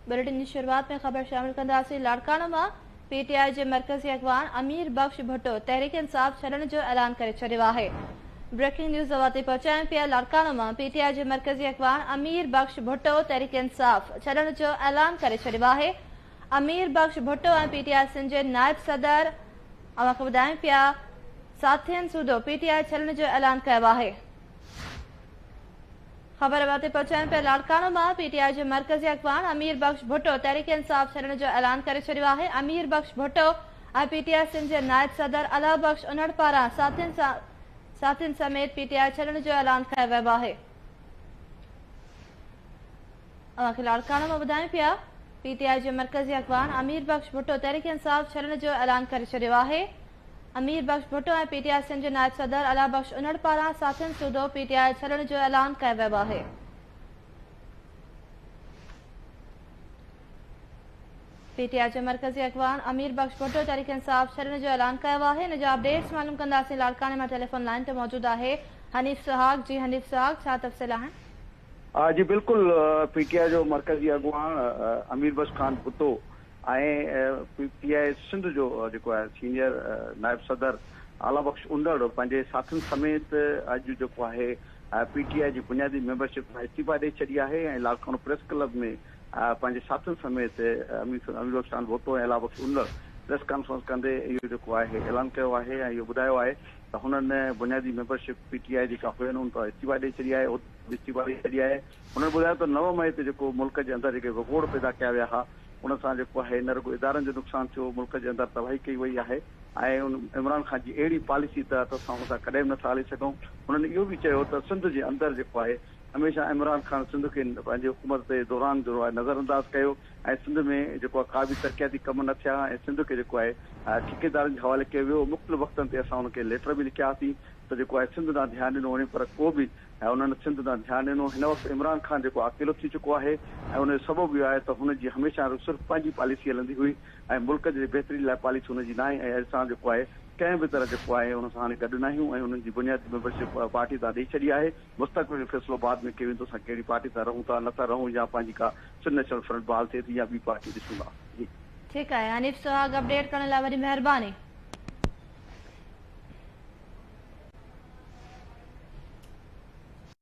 Bulletin جي شروعات ۾ خبر شامل ڪنداسين لاڙڪاڻو مان پي ٽي آء جي مرڪزي اڳواڻ امير بخش ڀٽو تحريڪ انصاف ڇڏڻ جو اعلان ڪري ڇڏيو آهي. بريڪنگ نيوز اوهان تائين پهچايون پيا لاڙڪاڻو مان پي ٽي آء جي مرڪزي اڳواڻ امير بخش ڀٽو تحريڪ انصاف ڇڏڻ جو اعلان ڪري ڇڏيو آهي. امير بخش ڀٽو ۽ پي ٽي آء سنڌ جي نائب صدر اوهان کي ٻڌايون پيا ساٿين سوڌو پي ٽي آء ڇڏڻ جو اعلان ڪيو آهي. خبر اوهان تي پهچايون پيا لاڙڪاڻو مان پي ٽي آء جي مرڪزي اڳواڻ امير بخش ڀٽو تحريڪ انصاف ڇڏڻ جو اعلان ڪري ڇڏيو آهي امير بخش ڀٽو ۽ پي ٽي آء سنڌ جي نائب صدر الهه بخش انڙ پاران ساٿين سان ساٿين سميت پي ٽي آء ڇڏڻ جو اعلان ڪيو ويو آهي اوهان کي لاڙڪاڻو مان ٻڌايون پيا پي ٽي آء جي مرڪزي اڳواڻ امير بخش ڀٽو تحريڪ انصاف ڇڏڻ جو اعلان ڪري ڇڏيو آهي امير بخش ڀٽو ۽ پي ٽي آء سنڌ جي نائب صدر الله بخش انڙ پاران ساٿين سوڌو پي ٽي آء ڇڏڻ جو اعلان ڪيو ويو آهي. پي ٽي آء جي مرڪزي اڳواڻ امير بخش ڀٽو تحريڪ انصاف ڇڏڻ جو اعلان ڪيو آهي ان جا اپڊيٽس معلوم ڪنداسين لاڙڪاڻي مان ٽيليفون لائين تي موجود آهي حنيف سهاڳ جي حنيف سهاڳ ڇا تفصيل آهن؟ جي بلڪل پي ٽي آء جو مرڪزي اڳواڻ امير بخش خان ڀٽو ۽ پي ٽي آء سنڌ جو جيڪو آهي سينيئر نائب صدر اعليٰ بخش انڙ پنهنجي ساٿين سميت اڄ جيڪو آهي پي ٽي آء جي بنيادي ميمبرشپ تان استعيفا ڏئي ڇڏي آهي ۽ لاڙڪاڻو پريس ڪلب ۾ پنهنجي ساٿين سميت امير بخش خان ڀٽو ۽ اعليٰ بخش انڙ پريس ڪانفرنس ڪندي اهو جيڪو آهي اعلان ڪيو آهي ۽ اهو ٻڌايو آهي ته هنن بنيادي ميمبرشپ پي ٽي آء جيڪا هين ان تان استعيفا ڏئي ڇڏي آهي به استعيفا ڏئي ڇڏي آهي. هنن ٻڌايو ته 9 مئي تي جيڪو ملڪ جي اندر جيڪي وڳوڙ پيدا ڪيا ويا ها ان سان جيڪو آهي نه رڳو ادارن جو نقصان ٿيو ملڪ جي اندر تباهي ڪئي وئي آهي ۽ ان عمران خان جي اهڙي پاليسي تحت اسان ان سان ڪڏهن به نٿا هلي سگهون. هنن اهو به چيو ته سنڌ جي اندر جيڪو آهي هميشه عمران خان سنڌ کي پنهنجي حڪومت تي دوران جو آهي نظر انداز ڪيو ۽ سنڌ ۾ جيڪو آهي ڪا به ترقياتي ڪم نه ٿيا ۽ سنڌ کي جيڪو آهي ٺيڪيدارن جي حوالي ڪيو ويو مختلف وقتن تي اسان ان کي ليٽر به لکيا هئاسين ته جيڪو آهي سنڌ ڏانهن ڌيان ڏنو وڃي پر ڪو به ۽ انهن سنڌ ڏانهن ڌيان ڏنو. هن وقت عمران خان جيڪو اڪيلو ٿي چڪو آهي ۽ ان جو سبب اهو آهي ته هن جي هميشه صرف پنهنجي پاليسي هلندي هئي ۽ ملڪ جي بهتري لاء پاليسي هن جي ناهي ۽ اسان جيڪو آهي ڪنهن به طرح جيڪو آهي ان سان هاڻي گڏ ناهيون ۽ انهن جي بنيادي ميمبرشپ پارٽي تان ڏئي ڇڏي آهي مستقبل جو فيصلو بعد ۾ ڪيو ويندو اسان ڪهڙي پارٽي سان رهون ٿا نه ٿا رهون يا پنهنجي ڪا سنڌ نيشنل فرنٽ بحال ٿئي ٿي يا ٻي پارٽي ڏسون ٿا جي. ٺيڪ آهي حنيف سهاڳ اپڊيٽ ڪرڻ لاء وڏي مهرباني.